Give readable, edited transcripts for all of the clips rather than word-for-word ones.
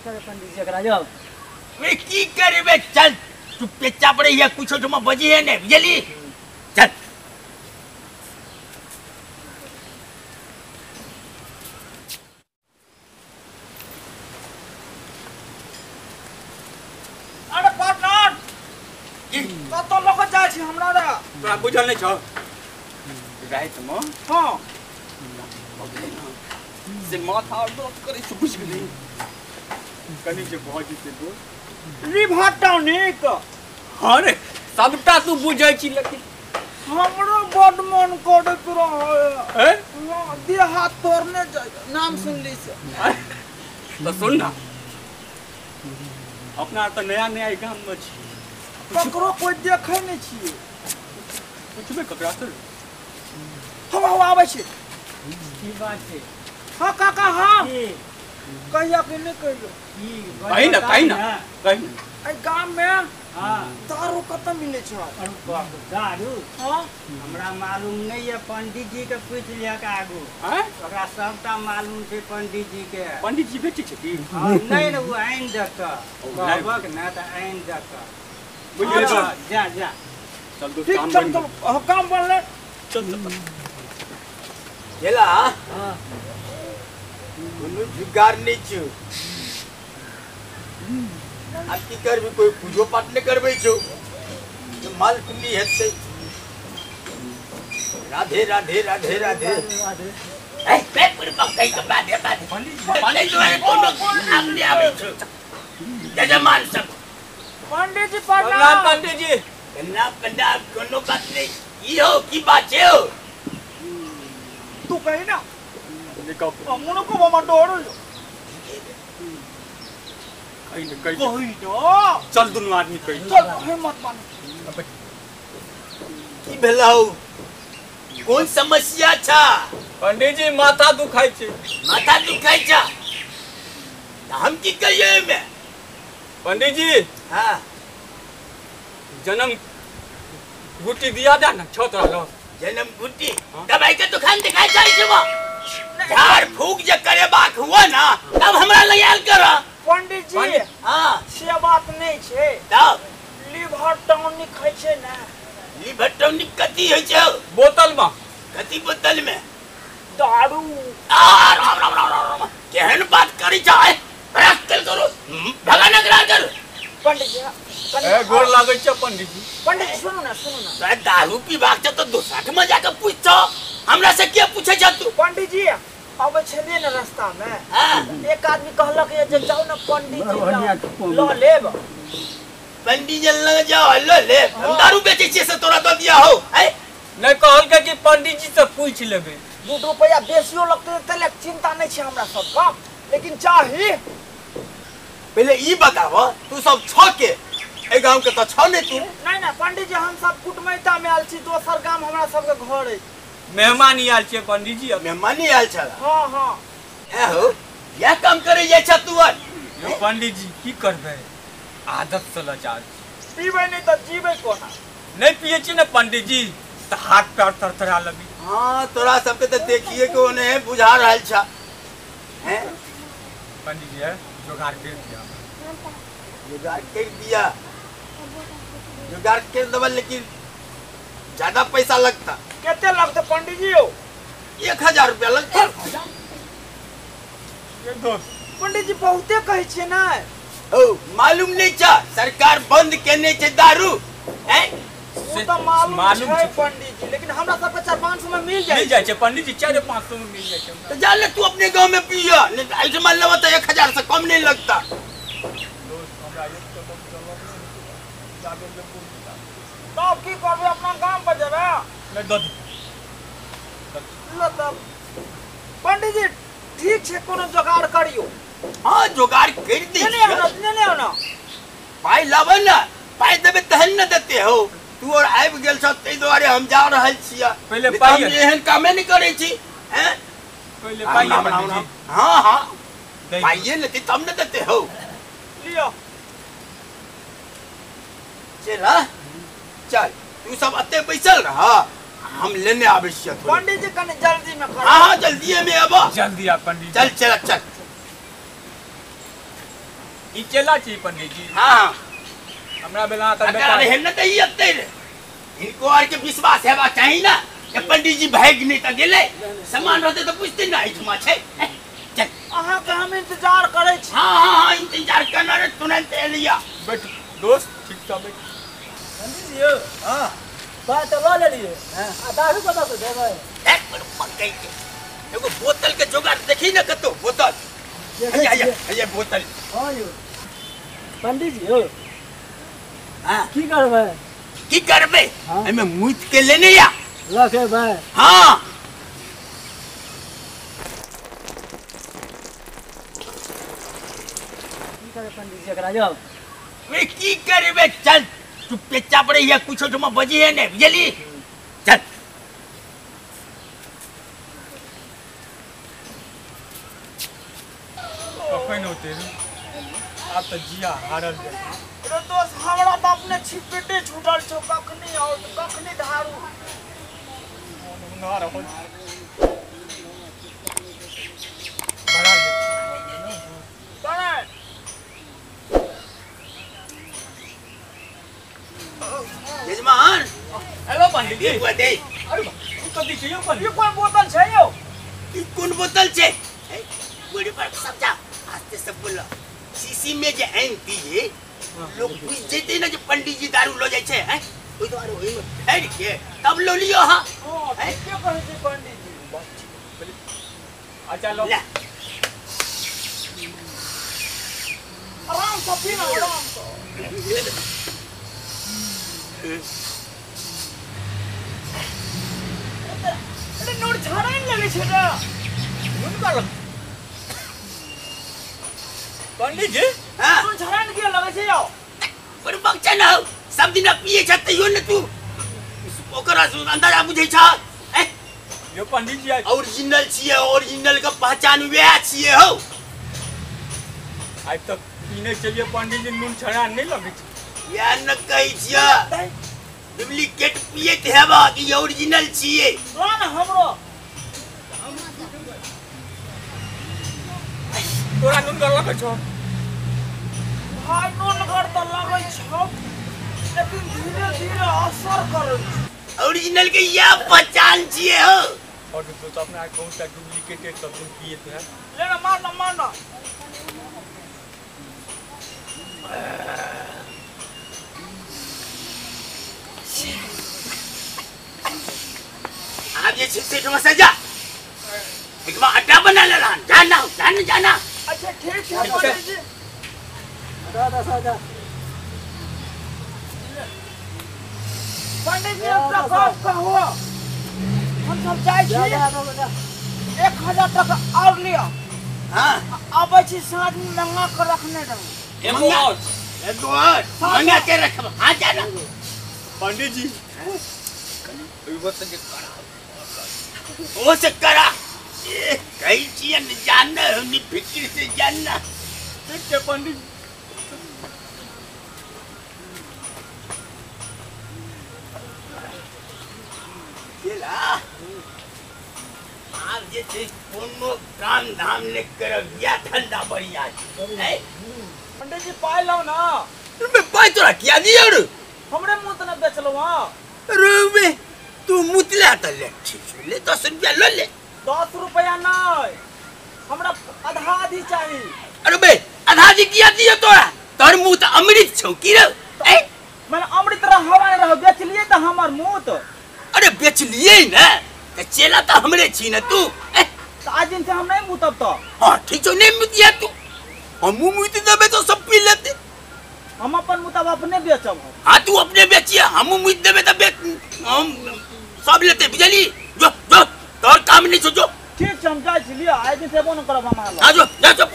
करे पंडित जी एकरा यौ? वे की करबे, चल चुप्पे चाप रहिया, कुछो ठमा बजी है ने, बुझली? चल। अरे पार्टनर, कतऽ लऽ कऽ जाइ छी हमरा रे? तोरा बुझल नहि छौ? रातिमे हँ से माथा दर्द करै छै, बुझि गेली? कनि जे भऽ जेतै दोस्त। Lever tonic. हाँ रे, सबटा तू बुझै छी, लेकिन हमरो बड मन करैत रहै। हैं? देह हाथ तोड़ने जाइ, नाम सुनली से। तऽ सुन ना, अपना तऽ नया नया गाम में छी, ककरो कोइ देखै नहि छियै। पुछबै ककरा से? हम आबै छी। की बात छै? हाँ काका, हाँ की कहिया कि नहि कहियो? की कही ना, कही ना, कही ना। एहि गाम में हाँ दारू कतऽ मिलै छै? अरे बाप रे, दारू हाँ हमरा मालूम नहीं है, पंडित जी के पूछ लिया के आगू। आँय? ओकरा सबटा मालूम छै पंडित जी के। पंडित जी बेचै छै की? हाँ, नहीं ने, ओ आनि देतऽ, ओ, नहि। कहबक ने तऽ आनि देतऽ। बुझि गेली? हाँ, जा जा। चल दोस्त, ठीक, काम चल बनि चल, हाँ, काम बनलै। चल चल। गेला हाँ कोनो जुगाड़ नहि छौ। आब की करबी, कोई पूजो पाठ नहि करबै छौ, माल कुंडी हेतै। राधे राधे राधे राधे। ए पे पुर पक्कै के बाधे बाधे। पंडित जी कोनो काम नहि आबै छौ। यजमान सब। पंडित जी प्रणाम प्रणाम। पंडित जी। प्रणाम प्रणाम, कोनो बात नहीं। ई हो की बात छै हो? तू कही ना। निकल। हमनो को मामा डर हो। कही ना, कही ना। कही ना। चल दुनू आदमी कही। चल, हिम्मत मान। की भेलौ? कोन समस्या छा? पंडित जी माथा दुखाइ छै। माथा दुखाइ छा? तऽ हम की करियै एहिमे? पंडित जी हाँ जन्म गुटी दिया जा ना, छो तोरा लग। जन्म गुटी? हाँ? दवाई के दुकान दिखाई जाइ छौ? झाड़ फूक जे करेबाक हुआ ना तब हमरा लग आयल कर। पंडित जी हाँ से बात नहीं छै। तब लिवर टॉनिक खाइ छै ना? लिवर टॉनिक कथी होइ छै? बोतल में। कथी बोतल में? दारू। आ राम राम राम राम, केहन बात करी छै? रख कल करो, भगा न करा कर। पंडित जी ए गोर लागै छै पंडित जी। पंडित जी सुनू ना, सुनू ना। तोरा दारू पीबाक छै तऽ दोसर में जाके पूछतो, हमरा से के पूछै छ तू? पंडित जी अबै छलियै ने रास्ता में, हाँ एक आदमी कहलक जे जाउ ना पंडित जी लऽ लेब। पंडित जी लग जाओ ल लेब। हम दारू बेचै छियै से तोरा दऽ दिया हो? हैं नहि कहलकै कि पंडित जी से पूछ लेबै। 2 रुपया बेसियो लगतै तै चिंता नहीं छै हमरा सबके, लेकिन चाही। पहले ई बताब तू सब छ के एहि गांव के तऽ छ ने तू? नहीं नहीं पंडित जी, हम सब कुटमैता में आयल छी, दोसर गाम हमरा सबके घर अछि। मेहमान आयल छियै पंडित जी। मेहमानी आयल छल? हाँ हाँ। ए हो, इएह काम करै जाइ छ तू? आर यौ पंडित जी की करबै, आदत से लाचार छी। पीबै नहीं तऽ जीबै कोना? नहीं पियै छी ने पंडित जी तऽ हाथ पैर थरथरा लगी। हाँ तोरा सबके तऽ देखिए के ओने बुझा रहल छ। हैं पंडित जी है जुगाड़ कर दिया। जुगाड़ कर दिया, जुगाड़ कर देबा, लेकिन ज्यादा पैसा लगता। कितने लगते पंडित जी? हो 1000 रुपया लगता। पंडित जी बहुते कहै छियै ने। ओ मालूम नहीं छा सरकार बंद केने छै दारू? हैं ओ तऽ मालूम छै पंडित जी, लेकिन हमरा सबके 400-500 में मिल जाइ। मिल जाइ छै पंडित जी, 400-500 में मिल जाइ छै। तो जा ले तू अपने गांव में पिया, ऐसे मान लेबा तो 1000 से कम नहीं लगता। तब की करबै, अपना गाम पर जेबै? नहि दऽ दी। ल तब पंडित जी ठीक छै, कोनो जोगाड़ करियो। हाँ जोगाड़ कर दी। नहीं नहीं ना पाई लाबे ना, पाई देबे तहन न देते हो तू। और आबि गेल छ ताहि दुआरे हम जा रहल छियै। पहिले पाई, हम एहन कामे नहि करै छी। हैं पहिले पाई पंडित जी। हाँ हाँ पाइए लेते तब न देते हो। लियो चल चल, तू सब अते बैसल रह, हम लेने आबै छियै। पंडित जी कनि जल्दी में कर। हाँ हाँ जल्दी में आबो, जल्दी आ पंडित। चल चल चल। ई चेला छी पंडित जी। हां हमरा बेला त बेटा अरे न त ई अत्ते रे इनको आर के विश्वास हेबा चाही ना के पंडित जी भाग नहीं त गेलै सामान रहते त पूछते ना एठमा छै। चल अहाँ के हम इंतजार करै छी। हां हां हां इंतजार करना रे तुरंत एलिया। बैठ दोस्त ठीक छ बैठ। पंडित जी हां बात ल लेलिए। हां आ दारू कत से देबै? एक पर पकई के एगो बोतल के जोगाड़ देखी ना कतो बोतल। हैया हैया हैया बोतल। हां यो पंडित जी हो हां की करबै? की करबै एमे मुइत के लेने या लखेबै। हां की करबै पंडित जी एकरा यौ? वे की करबै चल चुपे चाप रही है कुछ ठमा बजी है ने बुझली। चल कखन होते आब त जिया हारल जाय। रे दोस्त हमरा त अपने छिपेटे छूटल छौ कखनी आओ त कखनी धारू ना रहल बड़ा यजमान। हेलो पंडित जी। दे अरे ई कथी छै यौ पंडित? ई कोन बोतल छै यौ? ई कोन बोतल छै? बड़ी पर समझा आस्ते से बोल। शीशी में जे आनि दिए लोग बुझ जेते ना जे पंडित जी दारू ल जाय छै हैं ओइ दुआरे ओइ में ठहर के तब ल लियो। हां हां के कहै छै पंडित जी? अच्छा लो ले आराम से पी ना आराम से। अरे नोट झाड़ाइन लगे छै रे हुनकर पंडित जी। हां नोट झाड़ाइन के लगे छै यौ? बड़ बच्चा न हो सब दिन पिए छ तैयो न तू ओकरा अंदाजा बुझै छ। यो पंडित जी ओरिजिनल छियै ओरिजिनल के पहचान वएह छियै हो। आइ तक पीने चलिए पंडित जी नून छड़ा नहीं लगे छै। वएह न कहै छियै डुप्लीकेट पियैत हेबा कि ओरिजिनल छियै। ला न हमरो तोरा नून गर लगै छौ? भाई नून गर त लगै छौ लेकिन धीरे धीरे असर करै छै। ओरिजिनल के यह पहचान छियै हो। और तो अपना कौन सा डुप्लीकेट सब दिन पिए थे। ले ना मार ना मार ना। आप ये सेठ में सजा एक बार अड्डा बना ले रहा जाना जाना जाना। अच्छा ठीक है पंडित जी। दादा सजा पंडित जी अपना गप कहो हम सब जाइ छी 1000 टका और लिया। हां आबै छी साँझ में मंगा के रखने रहू। एगो और एगो और मंगा के रखब। हां जाना पंडित जी। ओ से करा ओ से करा ए कई चीज न जानना हमनी फिक्र से जानना। ठीक है पंडित। चला आप जे छै कोनो काम धाम नहीं करब या ठंडा बढ़िया है। पंडित जी पाई लाओ ना। बे पाई तोरा किया दियो रे? हमरे मुंह त न बेचलो। हां रे बे तू मुतला त ले ठीक ले 10 रुपया ल ले। 10 रुपया नहीं हमरा आधा आधी चाहिए। अरे बे आधा आधी किया दियो तोरा? तोर मुंह त अमृत छौ की रे? ए माने अमृत रहवा नहीं रहो बेचलिए त हमर मुंह त। अरे बेचलिए ना त चेला त हमरे छी ना तू। ए त आज दिन से हम नहीं मुतब त। हां ठीक छौ नहीं मुतिया तू हम मुंह मुत देबे तो सब पी लेते। हम अपन मुतब अपने बेचब। हां तू अपने बेचिया हम मुत देबे त बेच हम सब लेते बुझली। जो जो तोर काम नहीं छौ जो। ठीक छै हम जाइ छी लिअ आइ दिन से एबो न करब हम अहाँ। हां जो जा जो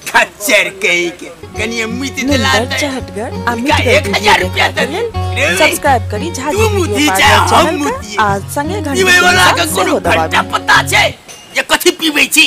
खच्चर कहीं के कनी मुत देला त चहटगर आ मीठगर 1000 रुपया दे सब्सक्राइब करी झाजी वीडियो पार्लर चैनल के आ संगे घंटी पीबै वाला के कोनो घंटा पता छै जे कथी पीबै छी।